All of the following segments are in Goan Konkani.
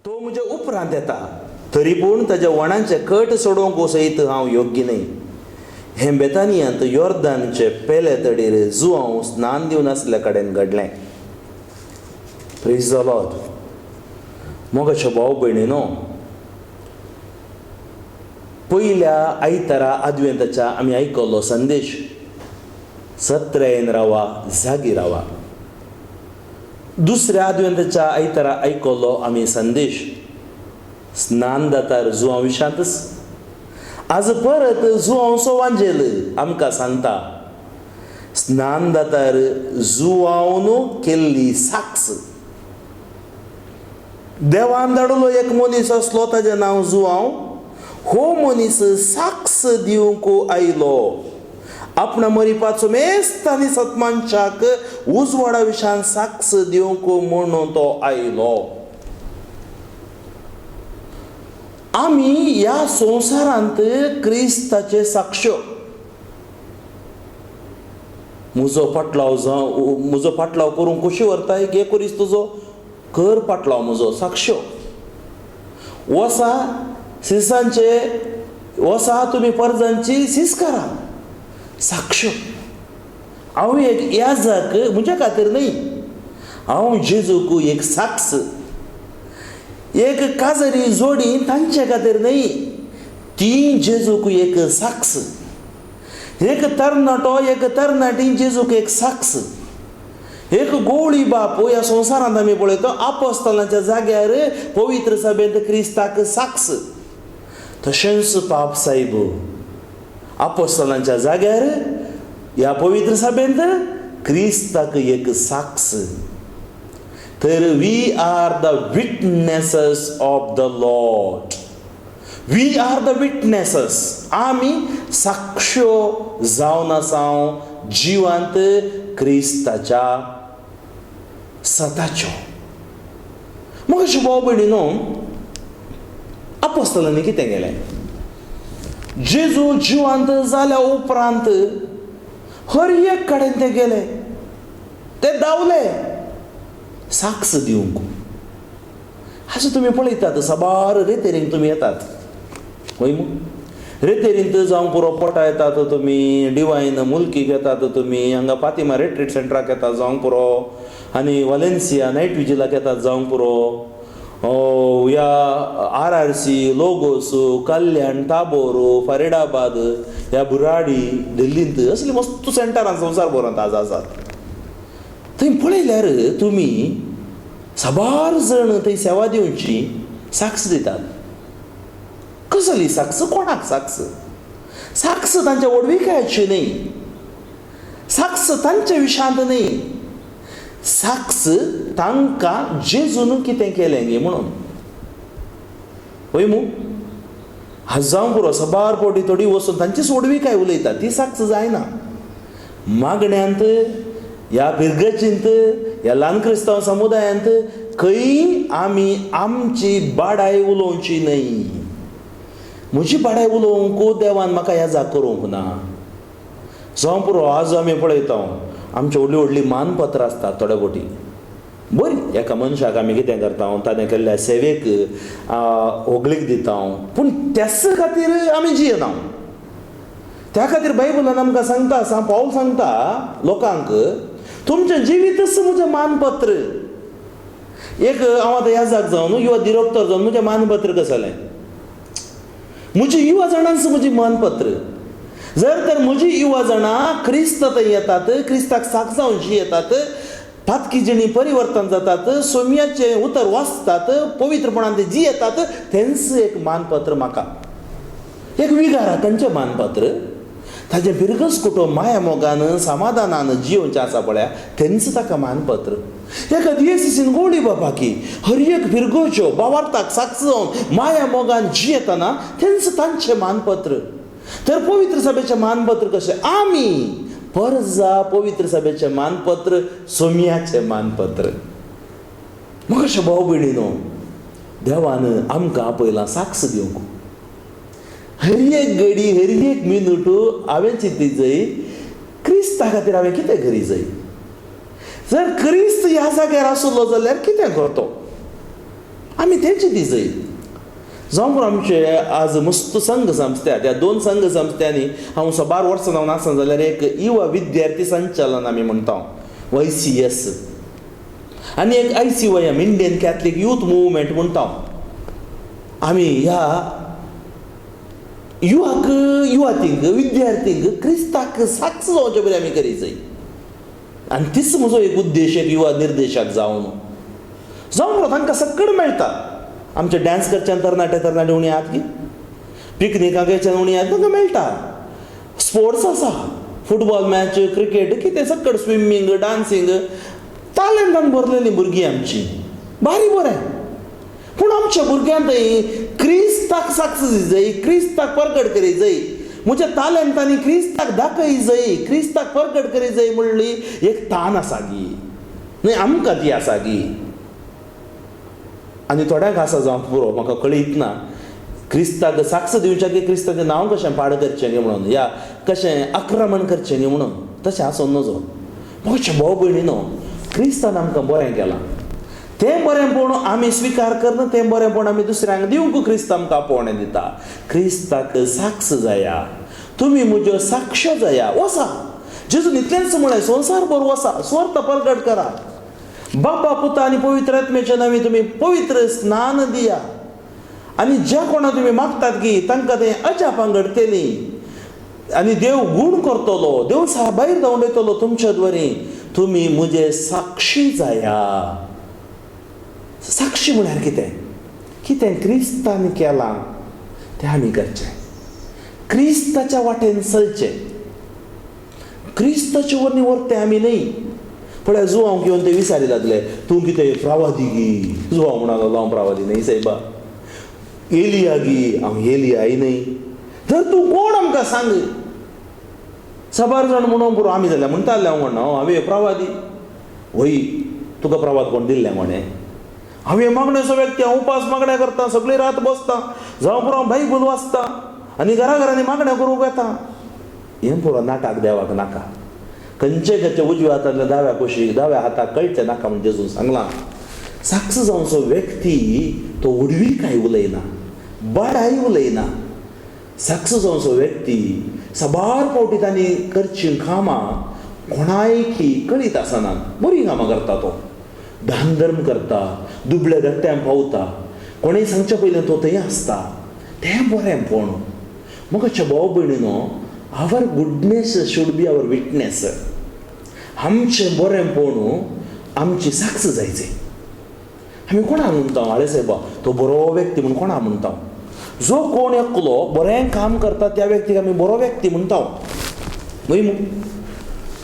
तो म्हज्या उपरांत येता, तरी पूण ताज्या वणांचे कट सोडोवंक सयत हांव योग्य न्हय. हें बेतानियांत योर्दानचे पेले तडीर जुआंव स्नान दिवन आसल्या कडेन घडलें. Praise the Lord. मोगाच्या भाव भयणीनो, पयल्या आयतारा आदवेंताच्या आमी आयकल्लो संदेश, सत्रेन रावा, जागी रावा. दुसऱ्या आदवेंताच्या आयतारा आयकल्लो आमी संदेश, स्नान दातार जुआंव विशांतच. आज परत जुआंवचो वांजेल आमकां सांगता, स्नान दातार जुआंवन केल्ली साक्स. देवान धाडलो एक मनीस आसलो, ताजें नांव जुआंव. हो मनीस साक्स दिवंक आयलो, आपणा मरिपाचो मेस्त आनी सतमानशाक उजवाडा विशान साक्स दिवंक म्हणून तो आयलो. आमी ह्या संवसारांत क्रिस्ताचे साक्ष्यो. म्हजो पाटलाव जावं, म्हजो पाटलाव करूंक कशी व्हरताय गे करीस तुजो कर पाटलाव म्हजो साक्ष्यो. वसा सिसांचे वसा तुमी परजांची सीस करा साक्ष्यो. हांव एक याजक म्हज्या खातीर न्हय, हांव जेजूक एक साक्ष. एक काजरी जोडी तांचे खातीर न्हय, ती जेजूक एक साक्ष. एक तरणाटो एक तरणाटी जेजूक एक साक्ष. एक गोवळी बाप ह्या संवसारांत आमी पळयता आपोस्तलांच्या जाग्यार पवित्र सभेंत क्रिस्ताक साक्ष. तशेंच पाप साहेब आपोस्तलांच्या जाग्यार ह्या पवित्र सभेंत क्रिस्ताक एक साक्ष. तर we are the witnesses of the Lord. We are the witnesses. आमी साक्ष्यो जावन आसा जिवांत क्रिस्ताच्या सताच्यो. मग अशें भाव भयणीनो, आपोस्तलांनी कितें केलें? जेजू जिवांत जाल्या उपरांत हर एक कडेन ते गेले, ते धांवले साक्ष दिवंक. अशें तुमी पळयतात, साबार रेतेरींक तुमी येतात हय मू. रेतेरींत जावंक पुरो पोटा येतात तुमी, डिवायन मुल्कीक येतात तुमी, हांगा फातिमा रिट्रीट सेंटराक येतात जावंक पुरो, आनी वालेन्सिया नायट विजिलाक येतात जावंक पुरो, ह्या RRC Logos Kalyan Tabor Faridabad ह्या बुराडी दिल्लींत असली मस्त सेंटरां संवसार भरांत आज आसात. थंय पळयल्यार तुमी साबार जण थंय सेवा दिवची साक्ष दितात. कसली साक्ष? कोणाक साक्ष? साक्ष तांच्या व्हडविकायची न्हय, साक्ष तांच्या विशांत न्हय, साक्ष तांकां जेजून कितें केलें गे म्हणून. हय मू. आज जावंक पुरो साबार फावटी थोडी वचून तांचीच व्हडविकाय उलयतात, ती साक्ष जायना. मागण्यांत ह्या पिरगचींत ह्या ल्हान क्रिस्तांव समुदायांत खंय आमी आमची बाडाय उलोवची न्हय. म्हजी बाडाय उलोवंक देवान म्हाका ह्या जाग करूंक ना. जावं पुरो आज आमी पळयता आमच्यो व्हडलीं व्हडलीं मानपत्रां आसतात थोडे फावटी बरी एका मनशाक आमी कितें करता, ताणें केल्ल्या सेवेक होगळीक दिता, पूण त्याच खातीर आमी जियेना. त्या खातीर बायबलान आमकां सांगता, सांग पावल सांगता लोकांक, तुमचें जिवीतच म्हजें मानपत्र. एक हांव आतां ह्या जाग जावन युवा दिरोक्तर जावन म्हजें मानपत्र कसलें? म्हजी युवा जाणांच म्हजी मानपत्र. जर तर म्हजी युवा जाणां क्रिस्त थंय येतात, क्रिस्ताक साक जावन जियेतात, पातकी जिणी परिवर्तन जातात, सोम्याचें उतर वाचतात, पवित्रपणान ते जियेतात, तेंच एक मानपत्र म्हाका. एक विगारा तांचें मानपत्र, ताजें बिरगस कुटुंब माया मोगान समाधानान जियोवचें आसा पळया, तेंच ताका मानपत्र. एका दियेसीन गोवळी बापाकी हर एक फिरगोच्यो बावार्थाक साक्ष जावन माया मोगान जियेतना तेंच तांचें मानपत्र. तर पवित्र सभेचें मानपत्र कशें? आमी परजा पवित्र सभेचें मानपत्र, सोम्याचें मानपत्र. म्हाका अशें भाव भयणीनो, देवान आमकां आपयलां साक्ष दिवंक. हर एक घडी हर एक मिनट हांवें चिंती जाय क्रिस्ता खातीर हांवें कितें करी जाय. जर क्रिस्त ह्या जाग्यार आसलो जाल्यार कितें करतो? आमी तेंची ती जय. जावं पुरो आमचे आज मस्त संघ संस्था, त्या दोन संघ संस्थ्यांनी हांव साबार वर्सां जावन आसा जाल्यार एक युवा विद्यार्थी संचालन आमी म्हणटा, YCS, आनी एक ICYM, Indian Catholic youth movement म्हणटा. आमी ह्या युवाक, युवातींक, विद्यार्थींक क्रिस्ताक साक्ष जावचे बरी आमी करी जाय. आनी तीच म्हजो एक उद्देश, एक युवा निर्देशक जावन. जावं पुरो तांकां सगळें मेळटा. आमचे डांस करच्यान तरणाटे तरणाटे उणी आहात की पिकनिकाक वयच्यान उणी आहात, तांकां मेळटा. स्पोर्ट्स आसा, फुटबॉल मॅच, क्रिकेट, कितें सगळें, स्विमींग, डांसींग, तालेंतान भरलेलीं भुरगीं आमची, बारी बरें. पूण आमच्या भुरग्यांक क्रिस्ताक साक्ष जाय, क्रिस्ताक परगट करी जाय, म्हज्या तालेंतांनी क्रिस्ताक दाखय जाय, क्रिस्ताक परगट करी जाय म्हणली एक तान आसा गी न्हय आमकां, ती आसा गी. आनी थोड्यांक आसा जावंक पुरो, म्हाका कळीत ना क्रिस्ताक साक्ष दिवच्या की क्रिस्ताचें नांव कशें पाड करचें गे म्हणून, या कशें आक्रमण करचें गे म्हणून. तशें आसूं नजो. म्हज्या भाव भयणीनो, क्रिस्तान आमकां बरें केलां, तें बरेंपण आमी स्विकार करना, तें बरेंपण आमी दुसऱ्यांक दिवंक क्रिस्त आमकां आपोवणें दिता. क्रिस्ताक साक्ष जाया, तुमी म्हज्यो साक्ष जाया. वसा, जेजून इतलेंच म्हळें, संवसार भर वसा, सुवार्थ परगट करा, बापा पुता आनी पवित्र आत्म्याच्या नांवी तुमी पवित्र स्नान दिया, आनी ज्या कोणा तुमी मागतात की तांकां तें अजापां घडटलीं, आनी देव गूण करतलो, देव भायर धांवडयतलो तुमच्या द्वारी. तुमी म्हजे साक्षी जाया. साक्षी म्हळ्यार कितें? कितें क्रिस्तान केलां तें आमी करचें, क्रिस्ताच्या वाटेन चलचें, क्रिस्ताचे वरनी व्हरतें आमी न्हय. पळय जुवांव घेवन ते विचारी लागले, तूं कितें प्रावादी गी? जुवांव म्हणूंक लागलो, हांव प्रावादी न्हय सायबा. एलिया गी? हांव एलियाय न्हय. तर तूं कोण आमकां सांग. साबार जाण म्हणून पुरो, आमी जाल्यार म्हणटाले, हांव म्हणना हांवें प्रावादी. वय, तुका प्रवाद कोण दिल्लें कोणें? हांवें मागण्याचो व्यक्ती, हांव उपास मागण्या करता, सगळी रात बसता, जावं पुरो हांव बायबल वाचता आनी घरा घरांनी मागण्या करूंक येता. हें पुरो नाटक देवाक नाका. खंयचे खंयचे उजव्या हातांतल्या दाव्या कुशीक, दाव्या हाताक कळचें नाका म्हण जेजून सांगलां. साक्ष जावचो व्यक्ती तो व्हडवी काय उलयना, बडाय उलयना. साक्ष जावचो व्यक्ती साबार फावटी तांणी करचीं कामां कोणायकी कळीत आसना, बरीं कामां करता तो, दान धर्म करता, दुबळ्या धाकट्यांक पावता, कोणें सांगचे पयलीं तो थंय आसता, तें बरें. पूण म्हज्या भाव भयणीनो, our goodness should be our witness. आमचें बरेंपण आमची साक्ष जायचे. आमी कोणाक म्हणटा, आळे सायबा तो बरो व्यक्ती म्हूण कोणाक म्हणटा? जो कोण एकलो बरें काम करता त्या व्यक्तीक आमी बरो व्यक्ती म्हणटा न्हय मू?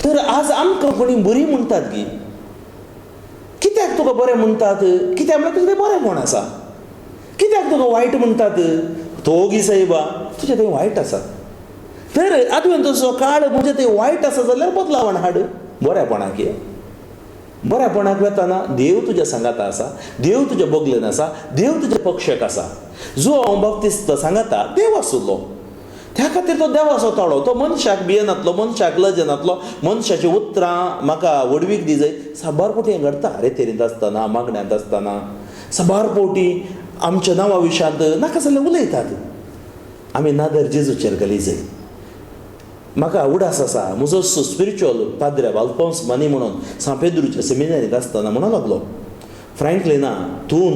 तर आज आमकां कोणी बरी म्हणटात गी, कित्याक तुका बरें म्हणटात? कित्याक म्हळ्यार तुजें बरेंपण आसा. कित्याक तुका वायट म्हणटात? तो गी सायबा तुजें थंय वायट आसा. तर आदवेंतचो काळ म्हजें थंय वायट आसा जाल्यार बदलावण हाड बरेपणाक. बरेपणाक वेतना देव तुज्या सांगाता आसा, देव तुज्या बगलेन आसा, देव तुज्या पक्षाक आसा. जो हांव बाप्तिस्त सांगाता देव आसुल्लो, त्या खातीर तो देवाचो ताळो, तो मनशाक भियेनातलो, मनशाक लजनातलो, मनशाचीं उतरां म्हाका व्हडवीक दी जाय. साबार फावटी हें घडटा, रेतेरींत आसतना, मागण्यांत आसतना साबार फावटी आमच्या नांवा विशयांत नाका जाल्यार उलयतात. आमी नदर जेजूचेर घाली जाय. म्हाका उडास आसा, म्हजो स्पिरिच्युअल पाद्रे आल्फोन्स मनी म्हणून सांत पेद्रूच्या सेमिनारींत आसतना म्हणूंक लागलो, फ्रँकलिना, तूं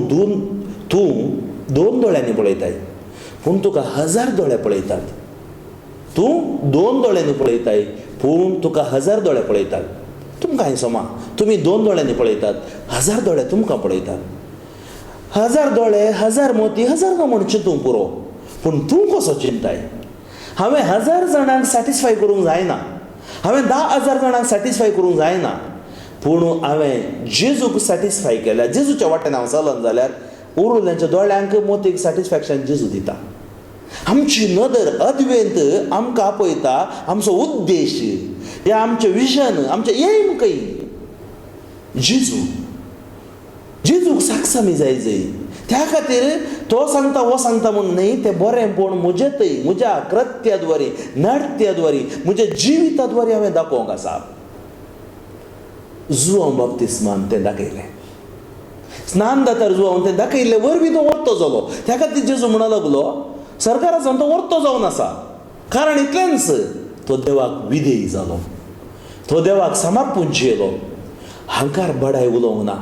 दोन दोळ्यांनी पळयताय, पूण तुका हजार दोळे पळयतात. तूं दोन दोळ्यांनी पळयताय, पूण तुका हजार दोळे पळयतात. तुमकां हांवें सोमा, तुमी दोन दोळ्यांनी पळयतात, हजार दोळे तुमकां पळयतात. हजार दोळे, हजार मोती, हजार ना म्हण चिंतूंक पुरो, पूण तूं कसो चिंताय? हांवें 1000 जाणांक सॅटिस्फाय करूंक जायना, हांवें 10,000 जाणांक सॅटिस्फाय करूंक जायना, पूण हांवें जेजूक सॅटिस्फाय केल्या, जेजूच्या वाटेन हांव चलन जाल्यार उरुल्यांच्या दोळ्यांक मोतीक सॅटिस्फॅक्शन जेजू दिता. आमची नदर अद्वेंत आमकां आपयता, आमचो उद्देश या आमचें विजन, आमचें एम खंय? जेजू, जेजूक साक्ष आमी जाय जाय. त्या खातीर तो सांगता हो सांगता म्हूण न्हय, तें बरेंपण म्हजें थंय म्हज्या कृत्याद्वारी, नाट्याद्वारी, म्हज्या जिविताद्वारी हांवें दाखोवंक आसा. जुवांव बाप्तिस्मान तें दाखयलें. स्नान दातार जुवान तें दाखयल्ले वरवीं तो वर्तो जालो. त्या खातीर जेजू म्हणूंक लागलो सरकाराचो तो वर्तो जावन आसा. कारण इतलेंच, तो देवाक विधेयी जालो, तो देवाक समर्पून जियेलो. हांकार बडाय उलोवंक ना,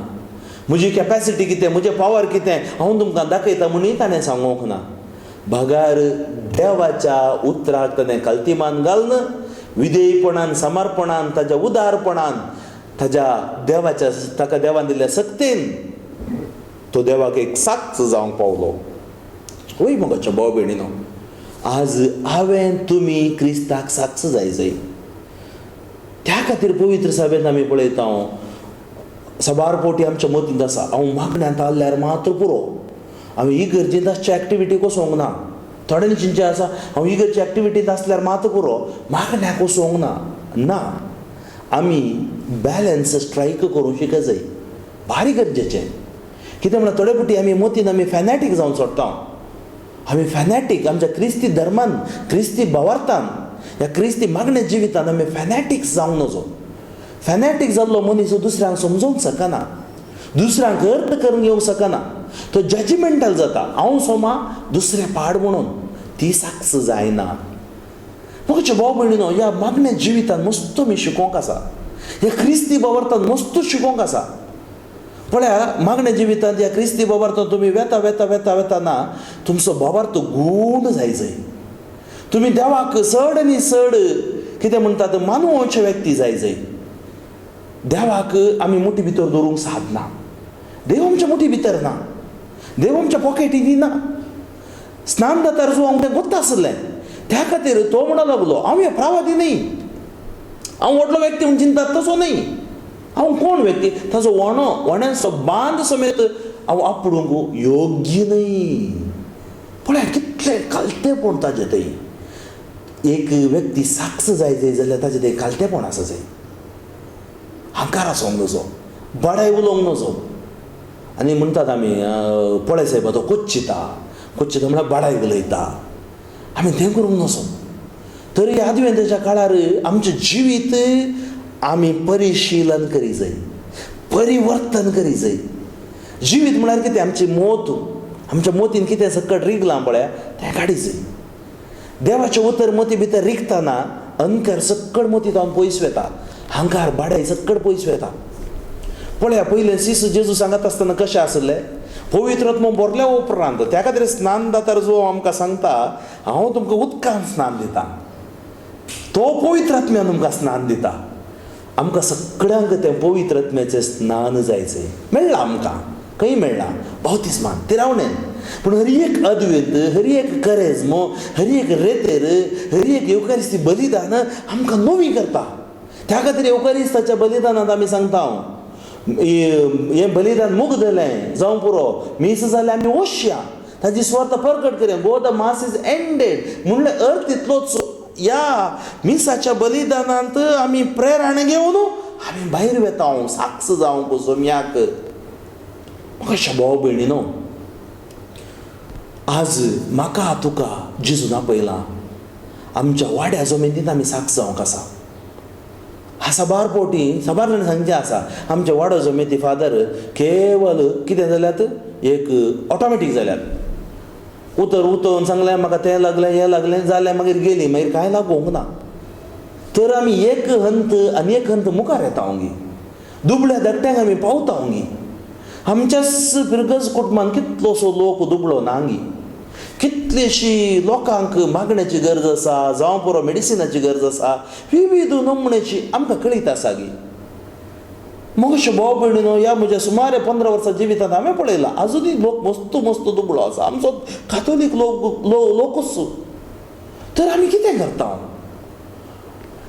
म्हजी कॅपॅसिटी कितें, म्हजें पावर कितें हांव तुमकां दाखयता म्हणून ताणें सांगूंक ना. बगर देवाच्या उतराक ताणें कल्तिमान घालून विधेयपणान, समर्पणान, ताज्या उदारपणान, ताज्या देवाच्या ताका देवान दिल्ल्या सक्तेन तो देवाक एक साक्ष जावंक पावलो. वय मोगाच्या भाव भयणीनो, आज हांवें तुमी क्रिस्ताक साक्ष जाय जाय. त्या खातीर पवित्र सभेंत आमी पळयता साबार पोटी आमच्या मतींत आसा, हांव मागण्यांत आसल्यार मात्र पुरो, हांव इगर्जेंत आसच्या एक्टिविटीक वचोंक ना. थोड्यांनी चिंतचें आसा हांव इगर्जे एक्टिविटींत आसल्यार मात्र पुरो, मागण्याक वचोंक ना. ना, आमी बॅलन्स स्ट्रायक करूंक शिक जाय, भारी गरजेचें. कितें म्हणल्यार थोडे फावटी आमी मतीन आमी फॅनॅटीक जावन सोडटा. आमी फॅनॅटीक आमच्या क्रिस्ती धर्मान, क्रिस्ती भावार्थान, ह्या क्रिस्ती मागण्या जिवितान आमी फॅनॅटिक्स जावंक नजो. फॅनॅटीक जाल्लो मनीस दुसऱ्यांक समजोवंक शकना, दुसऱ्यांक अर्थ करून घेवंक शकना, तो जजमेंटल जाता. हांव सोमा दुसरें पाड म्हणून ती साक्ष जायना. म्हज्या भाव भयणीनो, ह्या मागण्या जिवितान मस्त आमी शिकोवंक आसा, ह्या क्रिस्ती भावार्थान मस्त शिकोवंक आसा. पळया, मागण्या जिवितांत ह्या क्रिस्ती भावार्थान तुमी वेता वेता वेता वेताना तुमचो भावार्थ गूण जाय जाय. तुमी देवाक चड आनी चड कितें म्हणटात मानवचे व्यक्ती जाय जाय. देवाक आमी मुठी भितर दवरूंक सादना. देव आमच्या मुठी भितर ना, देव आमच्या पॉकेटींनी ना. स्नान दातार जो हांव तें गोत्ता आसलें, त्या खातीर तो म्हणूंक लागलो हांव हे प्रावादी न्हय, हांव व्हडलो व्यक्ती म्हूण चिंतात तसो न्हय, हांव कोण व्यक्ती, ताजो वणो वण्यांचो बांद समेत हांव आपडूंक योग्य न्हय. पळय कितलें खालतेपण ताजें थंय. एक व्यक्ती साक्ष जाय जाय जाल्यार ताजें थंय खालतेपण आसा जाय. हांकार आसोंक नजो, बडाय उलोवंक नजो. आनी म्हणटात आमी पळय सायबा तो कोच्चिता, कोच्चिता म्हळ्यार बडाय उलयता. आमी तें करूंक नजो. तर ह्या आदवेंताच्या काळार आमचें जिवीत आमी परिशिलन करी जाय, परिवर्तन करी जाय. जिवीत म्हळ्यार कितें, आमची मोत, आमच्या मोतीन कितें सकट रिगलां पळया तें काडी जाय. देवाचें उतर मोती भितर रिगतना अंकार सक्कड मोती जावन पयस वेता, हांकार बाडाय सक्कड पयस वेता. पळया पयलें सिस जेजू सांगत आसतना कशें आसलें, पवित्र आत्मो भरल्या उपरांत. त्या खातीर स्नान दातार जो आमकां सांगता हांव तुमकां उदकान स्नान दिता, तो पवित्र आत्म्यान तुमकां स्नान दिता. आमकां सगळ्यांक तें पवित्र आत्म्याचें स्नान जायचें. मेळ्ळां आमकां, खंय मेळ्ळां? बावतिस्मान, तिरावणेन. पूण हर एक अद्वैत, हर एक करेज्मो, हर एक रेतेर, हर एक येवकारिस्ती बलिदान आमकां नवी करता. त्या खातीर येवकारिस्ताच्या बलिदानांत आमी सांगता हें बलिदान मुगदलें जावं पुरो, मीस जालें आमी वशया, ताजी स्वार्थ परगट करया, go the mass is ended म्हणल्यार अर्थ इतलोच, ह्या मिसाच्या बलिदानांत आमी प्रेरणा घेवन आमी भायर वेता साक्ष जावंक सोम्याक. म्हाका भाव भयणीनो, आज म्हाका तुका जेजून आपयलां, आमच्या वाड्या जमिनींत आमी साक्ष जावंक आसा. हा साबार पोटी साबार जाण सांगचें आसा आमच्या वाडो जमेती फादर केवल कितें जाल्यात, एक ऑटोमॅटीक जाल्यात. उतर उतरून सांगलें म्हाका तें लागलें हें लागलें जालें, मागीर गेली, मागीर कांय लागूंक ना. तर आमी एक हंत आनी एक हंत मुखार येता गी, दुबळ्या धाकट्यांक आमी पावता गी. आमच्याच फिरगज कुटुंबान कितलोसो लोक दुबळो ना गी, कितलीशी लोकांक मागण्याची गरज आसा, जावं पुरो मेडिसिनाची गरज आसा, विविध नमुण्याची आमकां कळीत आसा गी. मगशे भाव भयणीनो, ह्या म्हज्या सुमारे 15 वर्सां जिवितांत हांवें पळयलां आजुनूय लोक मस्त मस्त दुबळो आसा, आमचो कातोलीक लोक लोकूच. तर आमी कितें करता?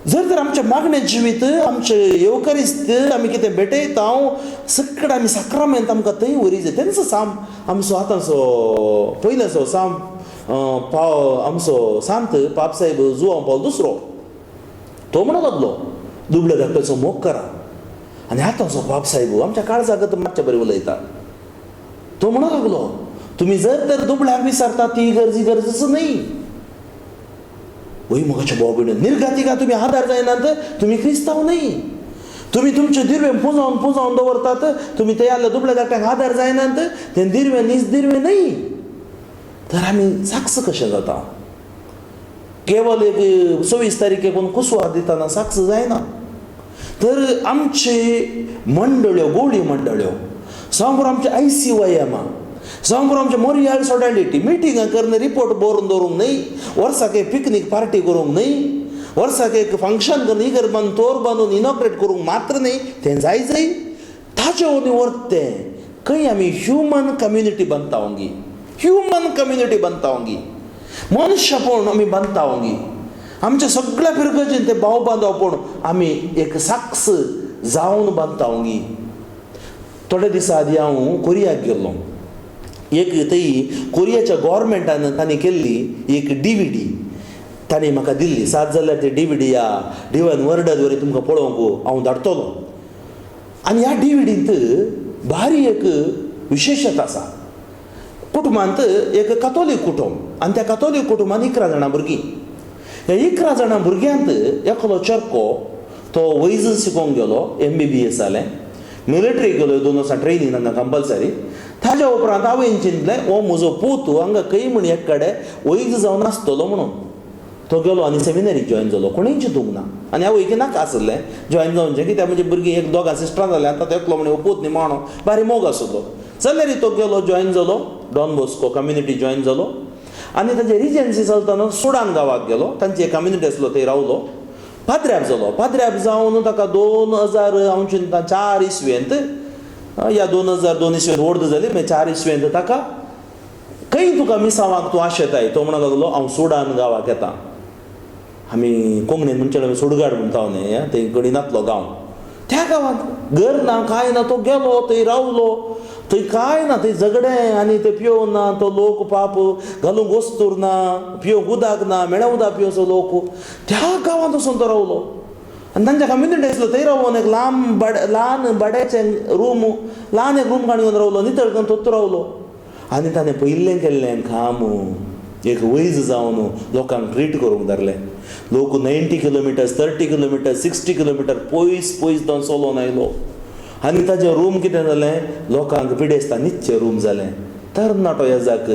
जर तर आमचें मागणें जिवीत, आमचें येवकारिस्त आमी कितें भेटयता, सकड आमी साक्रामेंत आमकां थंय व्हरी जाय. तेंचो साम आमचो आतांचो पयल्याचो साम पाव आमचो सांत पापसाहेब जुवांव पावल दुसरो, तो म्हणूंक लागलो दुबळे धाकट्याचो मोग करा. आनी आतांचो पापसाहेब आमच्या काळजाक मातशे बरें उलयता, तो म्हणूंक लागलो तुमी जर तर दुबळ्यांक विसरता ती गरजी गरजेचो न्हय. वय मोगाच्या भाव भयणी, निर्गातिका तुमी आदार जायनात, तुमी क्रिस्तांव न्हय. तुमी तुमचे दिर्वे पुंजावन पुंजावन दवरतात, तुमी ते आसल्या दुबळ्या धाकट्यांक आदार जायनात, तें दिर्वे नीज दिर्वे न्हय. तर आमी साक्ष कशें जाता? केवल एक 24 तारीख कोण कुसवार दितना साक्ष जायना. तर आमचे मंडळ्यो, गोळी मंडळ्यो, जावं आमचे ICYM, जावं आमचे मोरियाल सोडालिटी मिटिंगां करून रिपोर्ट बरोवन दवरूंक न्हय, वर्साक एक पिकनीक पार्टी करूंक न्हय, वर्साक एक फंक्शन करून इगर बांदून तोर बांदून इनॉग्रेट करूंक मात्र न्हय, तें जाय जाय ताचे वरवीं वरतें खंय आमी ह्युमन कम्युनिटी बांदता वंगी, ह्युमन कम्युनिटी बांदता वंगी, मनशापण आमी बांदता वंगी. आमच्या सगळ्या फिरगजेन ते भाव बांदवपण आमी एक साक्ष जावन बांदता वंगी. थोडे दिसा आदी हांव कोरियाक गेल्लो. एक थंय कोरियाच्या गोवोरमेंटान तांणी केल्ली एक DVD तांणी म्हाका दिल्ली. सात जाल्यार ती DVD ह्या डिवायन वर्डा वरी तुमकां पळोवंक हांव धाडटलो. आनी ह्या DVDंत भारी एक विशेशता आसा. कुटुंबांत एक कातोलीक कुटुंब आनी त्या कातोलीक कुटुंबांत 11 जाणां भुरगीं. ह्या 11 जाणां भुरग्यांत एकलो चरको तो वैज शिकोवंक गेलो, MBBS जालें, मिलिटरी गेलो, 2 वर्सां ट्रेनींग तांकां कंपल्सरी. ताज्या उपरांत आवयन चिंतलें हो म्हजो पूत हांगा खंय म्हण एक कडेन वैज जावन आसतलो म्हणून. तो गेलो आनी सेमिनरीक जॉयन जालो. कोणूय चिंतूंक ना आनी आवयक नाका आसलें जॉयन जावचें, कित्याक म्हणजे भुरगीं एक दोगां सिस्टरां जालीं, आतां तो एकलो म्हण हो पूत निमाणो बारी मोग आसलो. जाल्यार तो गेलो जॉयन जालो, डॉन बॉस्को कम्युनिटी जॉयन जालो आनी ताजे रिजन्सी चलतना सुडान गांवाक गेलो, तांची एक कम्युनिटी आसलो थंय रावलो, पाद्र्याब जालो. पाद्र्याब जावन ताका 2000 हांव चिंता 4 इसवेंत या 2002 इसवेंत ओर्द जाली, मागीर 4 इसवेंत ताका खंय तुका मिसांवाक तूं आशेताय, तो म्हणूंक लागलो हांव सुडान गांवाक येता. आमी कोंकणीन म्हणचे आमी सुडगाड म्हणटा न्हय, थंय कडेन नातलो गांव. त्या गांवांत घर ना कांय ना, तो गेलो थंय रावलो, थंय कांय ना, थंय झगडें आनी ते पियोवंक ना, तो लोक पाप घालूंक वस्तूर ना, पियोवंक उदक ना, मेळ्या उदक पियोवचो लोक. त्या गांवांत वचून तो रावलो आनी तांच्या कम्युनिटी आसलो थंय रावोन एक लांब ल्हान भाड्याचें रूम, ल्हान एक रूम काडून रावलो, नितळ करून तोच रावलो. आनी ताणें पयलें केल्लें काम एक वैज जावन लोकांक ट्रीट करूंक धरलें. लोक 90 किलोमिटर्स, 30 किलोमिटर, 60 किलोमिटर पयस पयस जावन चलोवन आयलो. आनी ताजें रूम कितें जालें, लोकांक पिडेस्तां न्हिदचें रूम जालें. तरणाटो येजाक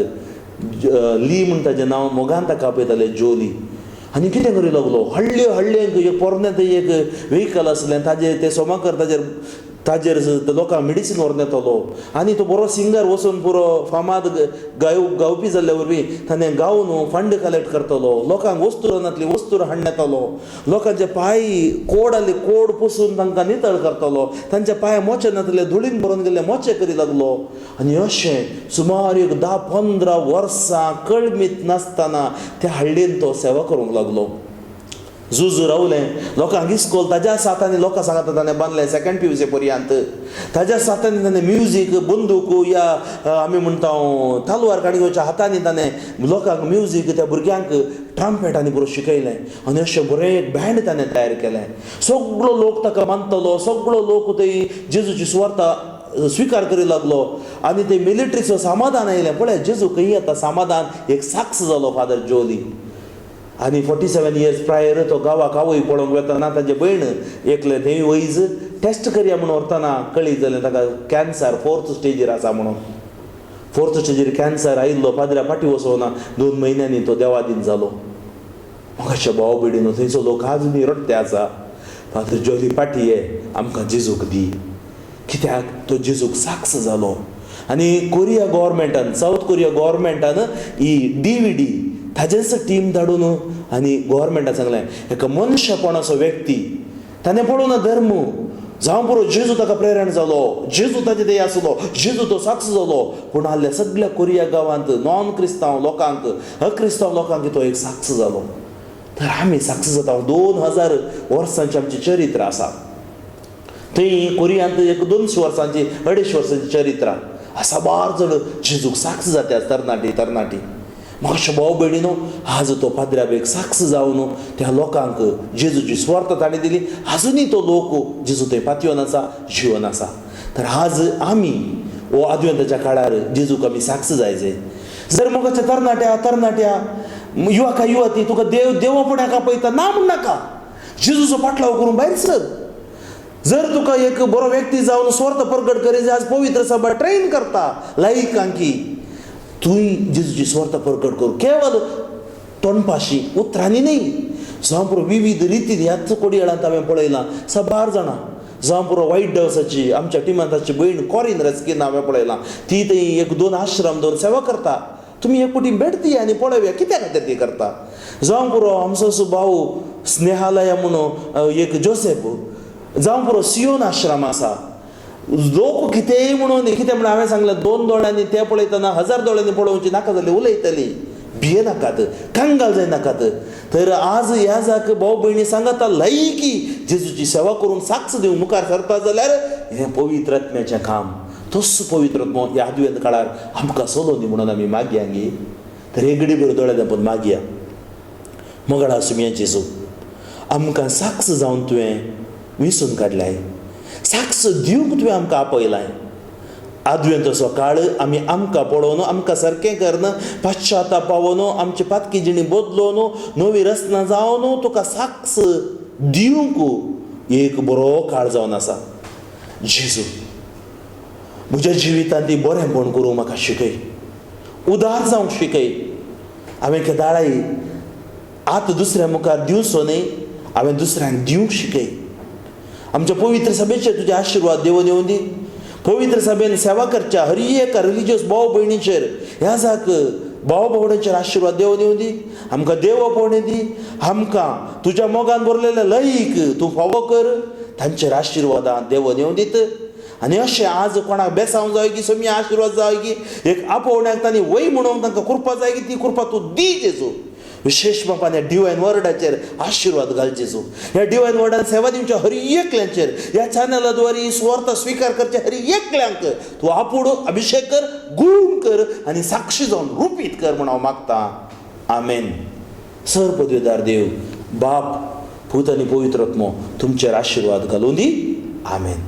ली म्हण ताजें नांव, मोगान ताका आपयताले जोली. आनी कितें करूं लागलो, हळ्ळे हळ्ळेंक एक पोरणें थंय एक व्हेकल आसलें ताजेर ते सोमाकर ताजेर ताजेर लोकांक मेडिसीन व्हरून येतलो. आनी तो बरो सिंगर वचून पुरो फामाद गावपी जाल्ल्या वरवीं ताणें गावन फंड कलेक्ट करतलो, लोकांक वस्तू नातली वस्तू हाडून येतलो, लोकांचे पांय कोड आसले कोड पुसून तांकां नितळ करतलो, तांचे पांय मोचे नातले धुळीन भरून गेल्ले मोचे करी लागलो. आनी अशें सुमार एक 10-15 वर्सां कळमीत नासतना त्या हळ्ळीन तो सेवा करूंक लागलो. जुजू रावलें लोकांक इस्कोल ताज्या सातांनी लोकां सांगता ताणें बांदलें सेकंड PUC पर्यंत. ताज्या सातांनी ताणें म्युजीक बंदूक या आमी म्हणटा तलवार काडी घेवच्या हातांनी ताणें लोकांक म्युजीक त्या भुरग्यांक ट्रम्पेटांनी बरो शिकयलें. आनी अशें बरें एक बँड ताणें तयार केलें. सगळो लोक ताका मानतलो, सगळो लोक थंय जेजूची सुवार्ता स्विकार करी लागलो. आनी ते मिलिटरीचो समाधान आयलें, पळय जेजू खंय येता समाधान एक साक्ष जालो फादर जोली. आनी 47 इयर्स प्रायर तो गांवाक आवय पळोवंक वतना ताजे भयण एकलें थंय वैज टेस्ट करया म्हणून व्हरतना कळीत जालें ताका कॅन्सर 4th स्टेजीर आसा म्हणून. 4th स्टेजीर कॅन्सर आयिल्लो, पाद्र्या फाटीं वचोना 2 म्हयन्यांनी तो देवादीन जालो. म्हाका भाव भयणीनो थंयचो लोक आजुनूय रडटे आसा, फादर जोली पाटी ये आमकां जेजूक दी, कित्याक तो जेजूक साक्ष जालो. आनी कोरिया गोवोरमेंटान, सावथ कोरिया गोवोरमेंटान ही DVD ताजेच टीम धाडून आनी गोवोरमेंटान सांगलें एका मनशापणाचो व्यक्ती ताणें पळोवना धर्म जावं पुरो, जेजू ताका प्रेरण जालो, जेजू ताजे ते आसलो, जेजू तो साक्ष जालो. पूण आहल्या सगळ्या कोरिया गांवांत नॉन क्रिस्तांव लोकांक, अक्रिस्तांव लोकांक तो एक साक्ष जालो. तर आमी साक्ष जाता. 2000 वर्सांचें आमचें चरित्र आसा. थंय कोरियांत एक 200 वर्सांची 250 वर्सांची चरित्र साबार जण जेजूक साक्ष जाता तरणाटी तरणाटी. म्हाका भाव भयणीनो आज तो पाद्र्याब एक साक्ष जावन त्या लोकांक जेजूची सुवार्थ ताणें दिली. आजुनूय तो लोक जेजू थंय पातयेवन आसा, जिवन आसा. तर आज आमी हो आदवेंताच्या काळार जेजूक आमी साक्ष जाय जाय. जर मोगाच्या तरणाट्या तरणाट्या युवका युवती तुका देव देवा फुड्याक आपयता ना म्हण नाका, जेजूचो पाटलाव करून भायर सर. जर तुका एक बरो व्यक्ती जावन स्वर्थ प्रगट करी जाय, आज पवित्र सभा ट्रेन करता लायकांकी तूंय जेजूची स्वर्थ प्रगट करूं, केवल तोंडपाशी उतरांनी न्हय. जावं पुरो विविध रितीन ह्याच कोडयेळांत हांवें पळयलां साबार जाणां. जावं पुरो वायट डवसाची आमच्या टिमांताची भयण कॉरीन रेस्किन हांवें पळयलां, ती थंय एक दोन आश्रम दवरून सेवा करता. तुमी एक फावटी भेट दिया आनी पळोवया कित्या खातीर ती करता. जावं पुरो आमचो भाऊ स्नेहालया म्हणून एक जोसेफ, जावं पुरो सियोन आश्रम आसा. लोक कितेंय म्हणून कितें म्हणून हांवें सांगलें, दोन दोळ्यांनी ते पळयतना 1000 दोळ्यांनी पळोवची नाका जाल्यार उलयतली, भिये नाकात, कंगाल जायनाकात. तर आज ह्या जाक भाव भयणी सांगता लायकी जेजूची सेवा करून साक्ष दिवंक मुखार सरता जाल्यार हें पवित्र आत्म्याचें काम. तोच पवित्र आत्मो ह्या आदवेंत काळार आमकां चलोवनी म्हणून आमी मागया गे. तर एक घडी बरो दोळे धांपून मागया. मोगाळा सुमया जेजू, आमकां साक्ष जावन तुवें विसून काडल्याय, साक्ष दिवंक तुवें आमकां आपयलाय. आदवेंतसो काळ आमी आमकां पळोवन आमकां सारकें करन पश्चाताप पावोन आमची पातकी जिणी बदलोवन नवी रचना जावन तुका साक्ष दिवंक एक बरो काळ जावन आसा. जेजू, म्हज्या जिवितांत ती बरेंपण करूंक म्हाका शिकय, उदार जावंक शिकय. हांवें केदाळाय आतां दुसऱ्या मुखार दिवचो न्हय, हांवें दुसऱ्यांक दिवंक शिकय. आमच्या पवित्र सभेचेर तुजे आशिर्वाद देवून येवं दी. पवित्र सभेन सेवा करच्या हर एका रिलिजियस भाव भयणीचेर, ह्या जाक भाव भोवण्याचेर आशिर्वाद देवून येवं दी. आमकां देव पोवणे दी, आमकां तुज्या मोगान भरलेलें लयीक तूं फावो कर, तांचेर आशिर्वादां देवून येवं दीत. आनी अशें आज कोणाक बेसांव जाय की समी आशिर्वाद जाय की एक आपोवण्याक तांणी वय म्हणून तांकां कृपा जाय की ती कृपा तूं दी जेजू. विशेश बापान ह्या डिवायन वर्डाचेर आशिर्वाद घाल जेजू. ह्या डिवायन वर्डान सेवा दिवच्या हर एकल्यांचेर, ह्या चॅनलाद्वारे सुवार्थ स्विकार करच्या हर एकल्यांक तूं आपूड अभिशेक कर, गुण कर आनी साक्षी जावन रुपीत कर म्हूण हांव मागतां. आमेन. सर पदवेदार देव बाप, पूत आनी पवित्र आत्मो तुमचेर आशिर्वाद घालूं दी. आमेन.